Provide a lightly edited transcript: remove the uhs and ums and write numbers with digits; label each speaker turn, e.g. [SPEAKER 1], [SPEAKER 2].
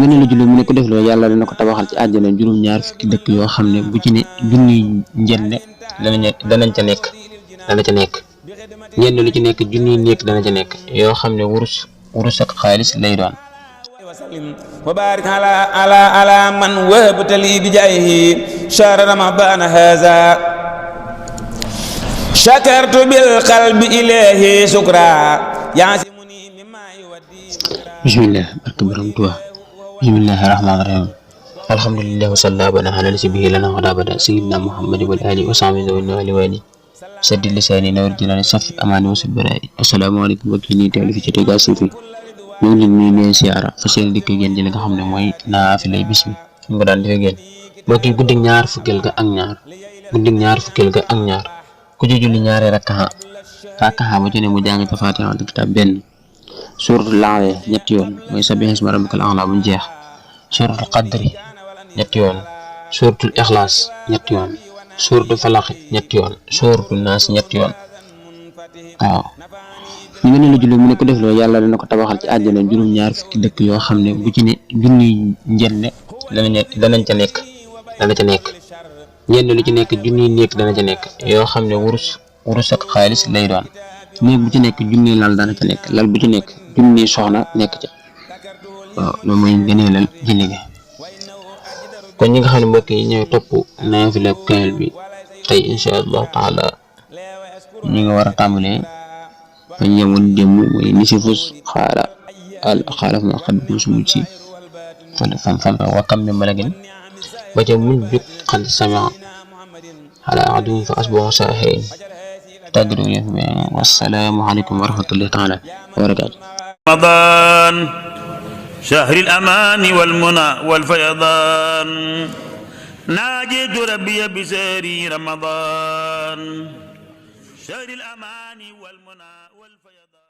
[SPEAKER 1] ngeen la julli mu ne ko def loolu yàlla dana ko tabaxal ci àjjana juróom-ñaar fukki dëkk yoo xam ne bu ci ne junniy njënde danañ ca nekk ñenn lu ci nekk junniy nekk dana ca nekk yoo xam ne wurus ak xaalis lay doon.
[SPEAKER 2] wa barik ala man wahabta li bi jaahihi shahra ramadan haza shakartu bil qalbi ilahi shukra yasimuni mimma yuwaddi.
[SPEAKER 1] bismillah barke borom Tuubaa. bismillahi rahmaani rahim. alhamdulillah wa salla bana ala bihi lana wa dabada sayyidina muhammad wal ali wa sahbihi wa alihi saddi lisaani nawar jinaani safi amaani wasul baraay. asalaamaaleykum mbokk yi ñuy teewlu fi ci Téga TV ñu ngi leen nuyu siyaara fas yéene dikk ngeen ci li nga xam ne mooy naafilay bis bi ñu ko daan defee ngeen mbokk yi guddig ñaar fukkeel ga ak ñaar ku ci julli ñaari rakkaxa ba ci ne mu jàng ca Faatihatul kitaab benn suuratul A'laa ñetti yoon mooy sabbihi isma rabbikal a'laa bu jeex suuratul qadri ñetti yoon suuratul ixlaas ñetti yoon suuratul falaq ñetti yoon suuratul naas ñetti yoon. waaw ñu ngi la julli mu ne ko def loolu yàlla dana ko tabaxal ci àjjana juróom-ñaar fukki dëkk yoo xam ne bu ci ne junniy njënde danañ ca nekk ñenn lu ci nekk junniy nekk dana ca nekk yoo xam ne wurus ak xaalis lay doon. néeg bu ci nekk junniy lal dana ca nekk lal bu ci nekk junniy soxna nekk ca. waaw loolu mooy gëneelal julli gi. kon ñi nga xam ne mbokk yi ñooy topp naafila kaamil bi tey incha allahu taala ñi nga war a tàmbalee fa ñëwoon démb mooy nisifus xaala ma xad bu sumu ci fam wa kam mi malagin ba ca mujj xad samia ala adum fa asbahu saahirin tàggatu yëf bi wassalaamu aleykum wa rahmatullahi taala wa barakaatu.
[SPEAKER 3] رمضان شهر الأمان والمنى والفيضان ناجيت ربي بسهر رمضان شهر الأمان والمنى والفيضان.